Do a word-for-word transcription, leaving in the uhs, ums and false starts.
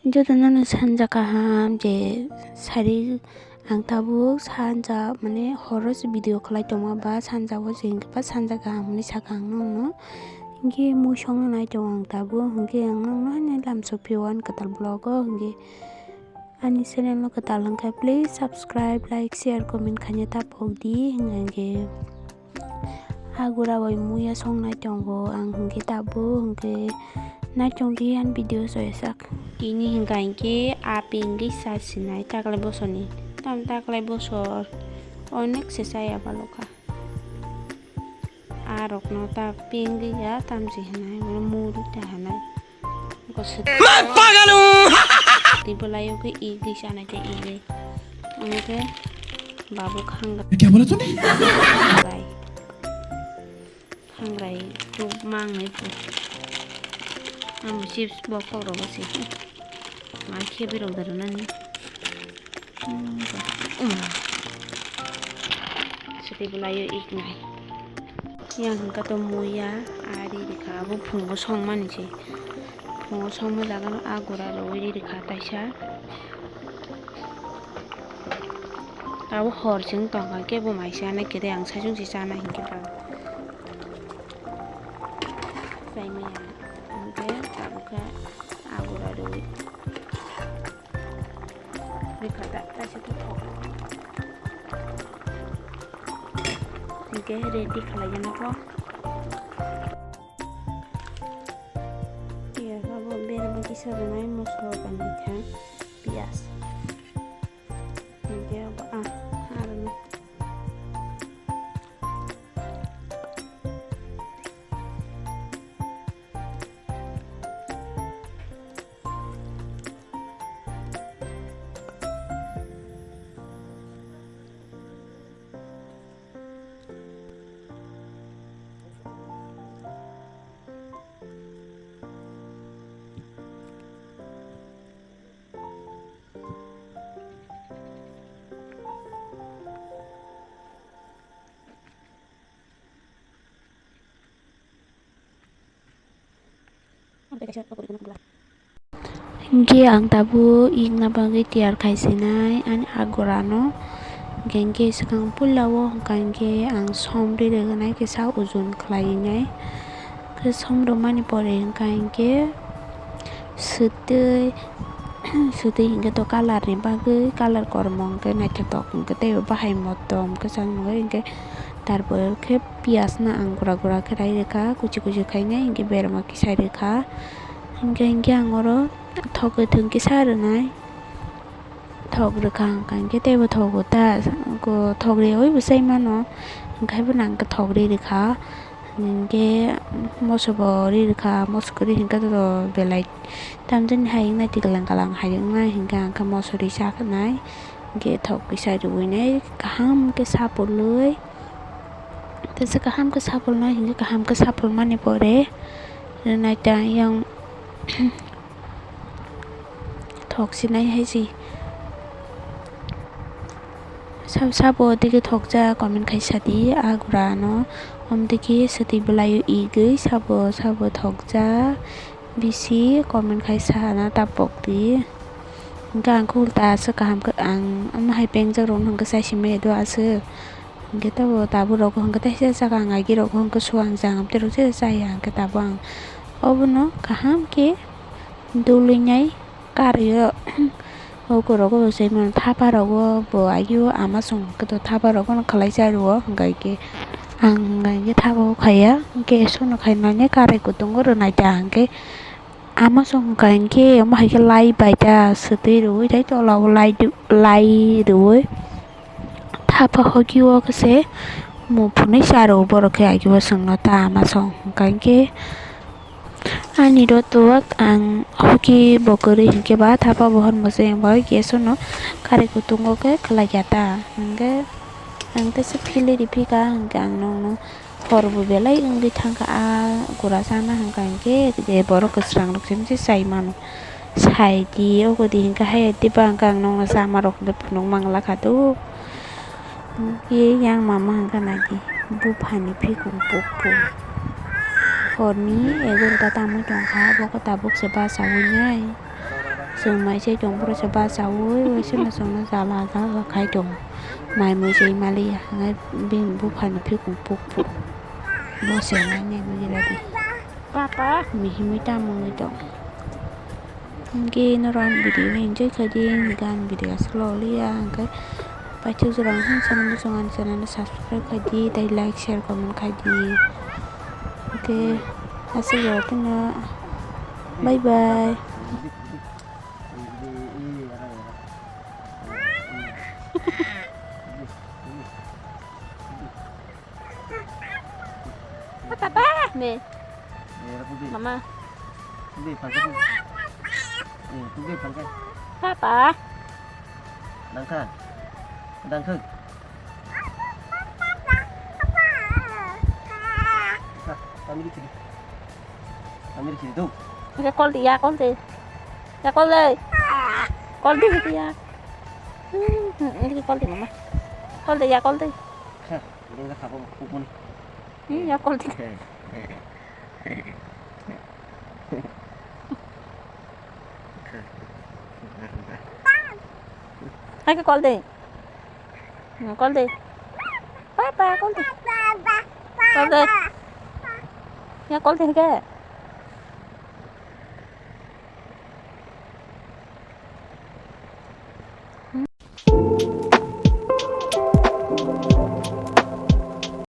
Jotono no sanja kaham je sari ang tabuk sanja mane horo se video khlai tongma ba sanja o se hinkhe ba sanja kaham hinwi sakha ang nokno. Hinkhe mui songna nai tongo ang tabuk, hinkhe ang nokno haino lamsok phio ani kwtal vlog o, hinkhe ani channel no kwtal wngkha please subscribe, like, share, comment khaina ta phok di hinkhe. Agura bai muya song nai tongo ang hinkhe tabuk hinkhe nai tong di ani video soisak. Tini hinkha hinkhe a pingwi sa sinai taklai bosorni tam taklai bosor onek se chaya balokha. A rokno tak pingwi ya tamchi hinai muru ta hinai. Tei bwlai o khe igwi chanai tei igwi. Omo khe babu khangrai. Khangrai. Khangrai tu mangnai tu. Amo chips bokhok rogo se. Ma khe birok daro nani. Sotwi bwlaio iknai. Yang hwnkha to muya, ari rikha abo phungo songmani se. Phungo songma jagano a gura rwi rikha taisa. Abo hor chwng tongkha kebo mai chanai kwrwi ang saichung se chana hinkhe ba. Chaimaya hinkhe tabukhe a gura rwi. Rikha da, taisa ta thok. Hinkhe ready khlai jana ko. Piyaj abo berma kisa rwnai mosla kanwi kha piyaj. Hinkhe abo ah, arwnai. Hinkhe ang tabuk ikna bagwi tiyar khaisinai ani agorano. Hinkhe swkang puila o hwnkha hinkhe ang som ri rwgwnai kisa ujun khlainai. Khe som rwmani pore hwnkha hinkhe swtwi, swtwi hinkhe to colour ni bagwi colour kormo hinkhe naithotok hinkhe teibo bahai motom khe chang nugwi hinkhe. Tarpore khe piyaj no ang gura gura khe rai rwkha, kuchi kuchi khainai hinkhe berma kisa rwkha. Hinkhe, hinkhe ang oro thok kwthwng kisa rwnai. Thok rwkha hwnkha hinkhe teibo thogo ta, thok rwui bo chai mano, hinkhe haino ang khe thok ri rwkha. Hinkhe moso bo ri rwkha, moso kwrwi hinkhe to belai tamjani hai wngnai, tiklang kalang hai wngnai, hinkhe ang khe moso ri cha khnai. Hinkhe thok kisa rwui nai kaham khe sapulwi. Tesa kaham khe sapulnai hinkhe kaham khe sapulmani pore rwnai ta yang thok sinai hai se. Sabo, sabo digi thokjak comment khai sadi, a gura no. Om digi swtwi bwlaio igwi sabo, sabo thokjak bisi comment khai sana ta pokdi. Hinkhe ang khe ulta aswk kaham khe ang omo hai pengjak rok no hinkhe chai simi do aswk. Hinkhe tabuk tabuk rok hinkhe teisa saka ang agi rok hinkhe suang jang amtwi rok se chaya hinkhe tabuk ang obono kaham khe dului nai karwi o. Oko rogo bo se mano thapa rogo bo agi o ama song khe to thapa rogo no khlai cha rwo hinkhe ang hinkhe thapa o khaiya hinkhe sono khainani karwi kutung o rwnai ta hinkhe. Ama song kha hinkhe omo hai khe lai bai ta swtwi rwui tei tola o lai rwui thapa hoki o khe se muphunwi cha rwo borok khe agi bo chwngno ta ama song hwnkha hinkhe ani ro tok ang hoki bo kwrwi hinkhe ba thapa bo hor mwchang bai gas o no karwi kutung o khe khlai kha ta hinkhe ang teisa philwi rw phi kha hinkhe ang nokno. Hor bo belai wngwi thangkha a gura chana hwnkha hinkhe je borok kwchwrang rok se chai mano. Sai di ogo di hinkhe hai diba hinkhe ang nokno chama rok hinwi phunuk mangla kha do. Hinkhe yang mama hinkhe nai di buphani phikung pukpuk. Horni egarota tamo tongkha bo khe tabuk se bachaui nai. Chwng mai se tong, borok se bachaui, waisa no chwngno jala jala khai tongo. Mai mui se maliya, hwnkhai bini buphano phikung puk puk. Bo se manya bujiladi. Papa. Mihimwi tamo wngwi tong. Hwnkhe norok ani video no enjoy khaidi, hwnkhe ani video aswk loliya, hwnkhe paithak jora wngkhe channel no chwng ani channel no subscribe khaidi, tei like, share, comment khaidi. Hwnkhe aswk jora phano bye bye. Papa, me. Mama. Papa. Dangkha. Dangkha. Kha, kami di sini. Kami di sini tuh. Oke, call dia, call deh. Ya, call deh. Call deh, ya. Hmm, hmm, ini call deh, Mama. Call deh, ya, call deh. Kha, ini udah kapok, kupon. Hmm, ya, call deh. Hai, call deh. Hmm, call deh. Papa, call deh. Call deh. Ya, call deh, ke.